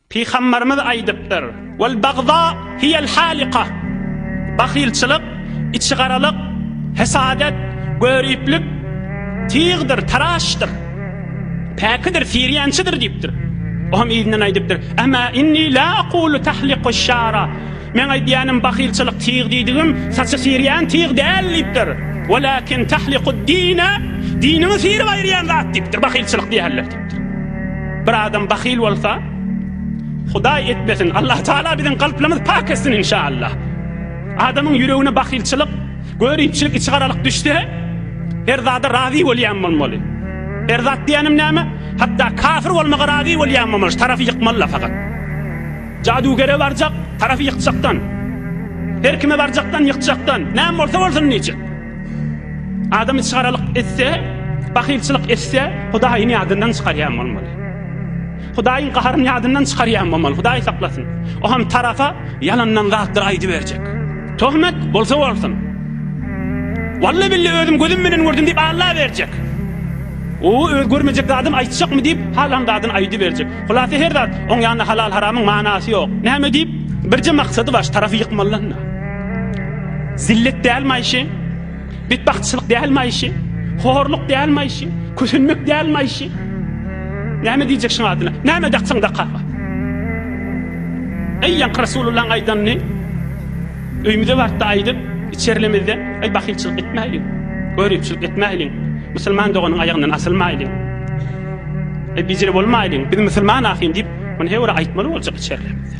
Pygamberimiz aýdypdyr, Wal bagza hiýel halika. Bahylçylyk, içigaralyk, hesadet, göriplik tygdyr, taraşdyr. Päkidir, sirýänçidir diýipdir. O hem yzyndan aýdypdyr, Emma inni la aqulu tahliku şara. Meň aýdýanym bahylçylyk tyg diýdigim, saçy sirýän tyg däl diýipdir. Walakin tahliku dine, diniňi sirip aýyrýan zat diýipdir, bahylçylyk diýerler diýipdir. Bir adam bahyl bolsa, Hudaý etmesin, Allah Taala biziň kalplarymyzy pak etsin inşallah. Adamyň ýüregine bahylçylyk, göripçilik, içigaralyk düşse, her zada razy bolýan bolmaly. Her zat diýenim näme? Hatda kafir bolmaga razy bolýan bolmaly, şu tarapy ýykmaly fakat. Jadugere barjak, tarapy ýykjakdan. Her kime barjakdan ýykjakdan. Näme bolsa bolsun diýjek. Adam içgaralyk etse, bahylçylyk etse, Hudaýyny ýadyndan çykarýan bolmaly. Hudaýyň gaharyny ýadyndan çykarýan bolmaly. Hudaý saklasyn. O hem tarapa ýalandan zatlar aýdyberjek. Töhmet bolsa bolsun. Walla billa özüm gözüm bilen gördüm diýip alla berjek. O öz görmejek zadym aýtjakmy diýip halan zadyny aýdyberjek. Hulasy her zat oň ýanynda halal haramyň manasy ýok. Näme diýip birje maksady bar şu tarapy ýykmalydan. Zillet dälmi aýşy? Betbagtçylyk dälmi aýşy? Horluk dälmi aýşy? Kösenmek dälmi aýşy? Näme diýjek şuň adyna? Näme daksaň dakar. Eý ýaňky Resulullahyň aýdanyny öýümize baryp-da aýdyp, içerilemizde, eý bahylçylyk etmäýliň, göripçilik etmäýliň, musulman doganyň aýagyndan asylmaýlyň. Eý bijire bolmaýlyň, biz musulman ahyn diýip, muny her bir aýtmaly boljak içerilemizde.